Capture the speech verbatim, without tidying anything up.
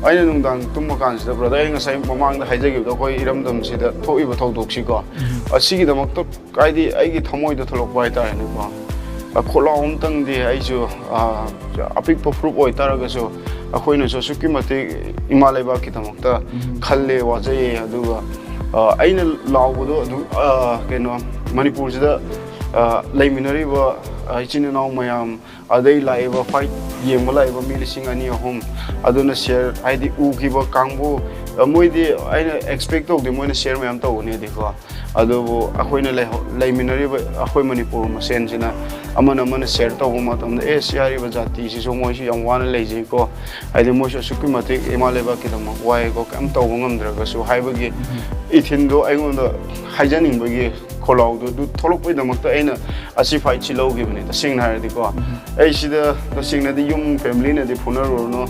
ꯑꯩꯅ ꯅꯨꯡꯗꯥꯡ ꯇꯨꯝꯕ ꯀꯥꯟꯁꯤꯗ, ꯕ꯭ꯔꯗꯔ, ꯑꯩ ꯉꯁꯥꯏ ꯃꯃꯥꯡꯗ ꯍꯥꯏꯖꯈꯤꯕꯗꯣ, ꯑꯩꯈꯣꯏ ꯏꯔꯝꯗꯝꯁꯤꯗ ꯊꯣꯛꯏꯕ ꯊꯧꯗꯣꯛꯁꯤꯀꯣ, ꯑꯁꯤꯒꯤꯗꯃꯛꯇ ꯍꯥꯏꯗꯤ ꯑꯩꯒꯤ ꯊꯃꯣꯏꯗ ꯊꯣꯛꯂꯛꯄ ꯍꯥꯏꯇꯥꯔꯦꯅꯦꯀꯣ, ꯑ, ꯈꯣꯜꯂꯥꯎ ꯑꯝꯇꯪꯗꯤ ꯑꯩꯁꯨ, ꯑ, ꯑꯄꯤꯛꯄ ꯐꯨꯔꯨꯞ ꯑꯣꯏꯇꯥꯔꯒꯁꯨ ꯑꯩꯈꯣꯏꯅꯁꯨ ꯑꯁꯨꯛꯀꯤ ꯃꯇꯤꯛ ꯏꯃꯥ ꯂꯩꯕꯥꯛꯀꯤꯗꯃꯛꯇ ꯈꯜꯂꯦ, ꯋꯥꯖꯩꯌꯦ꯫ ꯑꯗꯨꯒ, ꯑ, ꯑꯩꯅ ꯂꯥꯎꯕꯗꯣ ꯑꯗꯨꯝ, ꯑ, ꯀꯩꯅꯣ, ꯃꯅꯤꯄꯨꯔꯁꯤꯗ, ꯑ, ꯂꯩꯃꯤꯟꯅꯔꯤꯕ, ꯑ, ꯏꯆꯤꯟ ꯏꯅꯥꯎ ꯃꯌꯥꯝ, ꯑꯗꯩ ꯂꯥꯛꯏꯕ ꯐꯥꯏꯠ ꯌꯦꯡꯕ ꯂꯥꯛꯏꯕ ꯃꯤ ꯂꯤꯁꯤꯡ ꯑꯅꯤ, ꯑꯍꯨꯝ, ꯑꯗꯨꯅ ꯁꯤꯌꯔ, ꯍꯥꯏꯗꯤ ꯎꯈꯤꯕ ꯀꯥꯡꯕꯨ, ꯑ, ꯃꯣꯏꯗꯤ ꯑꯩꯅ ꯑꯦꯛꯁꯄꯦꯛ ꯇꯧꯗꯦ ꯃꯣꯏꯅ ꯁꯤꯌꯔ ꯃꯌꯥꯝ ꯇꯧꯒꯅꯤꯗꯤꯀꯣ꯫ ꯑꯗꯨꯕꯨ ꯑꯩꯈꯣꯏꯅ ꯂꯩꯍꯧ-, ꯂꯩꯃꯤꯟꯅꯔꯤꯕ ꯑꯩꯈꯣꯏ ꯃꯅꯤꯄꯨꯔ ꯃꯁꯦꯟꯁꯤꯅ ꯑꯃꯅ ꯑꯃꯅ ꯁꯤꯌꯔ ꯇꯧꯕ ꯃꯇꯝꯗ, "ꯑꯦ, ꯁꯤ ꯍꯥꯏꯔꯤꯕ ꯖꯥꯇꯤꯁꯤꯁꯨ ꯃꯣꯏꯁꯨ ꯌꯥꯝ ꯋꯥꯅ ꯂꯩꯖꯩꯀꯣ, ꯍꯥꯏꯗꯤ ꯃꯣꯏꯁꯨ ꯑꯁꯨꯛꯀꯤ ꯃꯇꯤꯛ ꯏꯃꯥ ꯂꯩꯕꯥꯛꯀꯤꯗꯃꯛ ꯋꯥꯏꯀꯣ, ꯀꯩꯝ ꯇꯧꯕ ꯉꯝꯗ꯭ꯔꯒꯁꯨ" ꯍꯥꯏꯕꯒꯤ ꯏꯊꯤꯟꯗꯣ ꯑꯩꯉꯣꯟꯗ ꯍꯥꯏꯖꯅꯤꯡꯕꯒꯤ ꯈꯣꯜꯂꯥꯎꯗꯣ ꯑꯗꯨ ꯊꯣꯛꯂꯛꯄꯒꯤꯗꯃꯛꯇ ꯑꯩꯅ ꯑꯁꯤ ꯐꯥꯏꯠꯁꯤ ꯂꯧꯈꯤꯕꯅꯤ꯫ ꯇꯁꯦꯡꯅ ꯍꯥꯏꯔꯗꯤꯀꯣ, ꯑꯩ ꯁꯤꯗ ꯇꯁꯦꯡꯅꯗꯤ ꯌꯨꯝ ꯐꯦꯃꯤꯂꯤꯅꯗꯤ ꯐꯨꯅꯔꯨꯔꯅꯨ,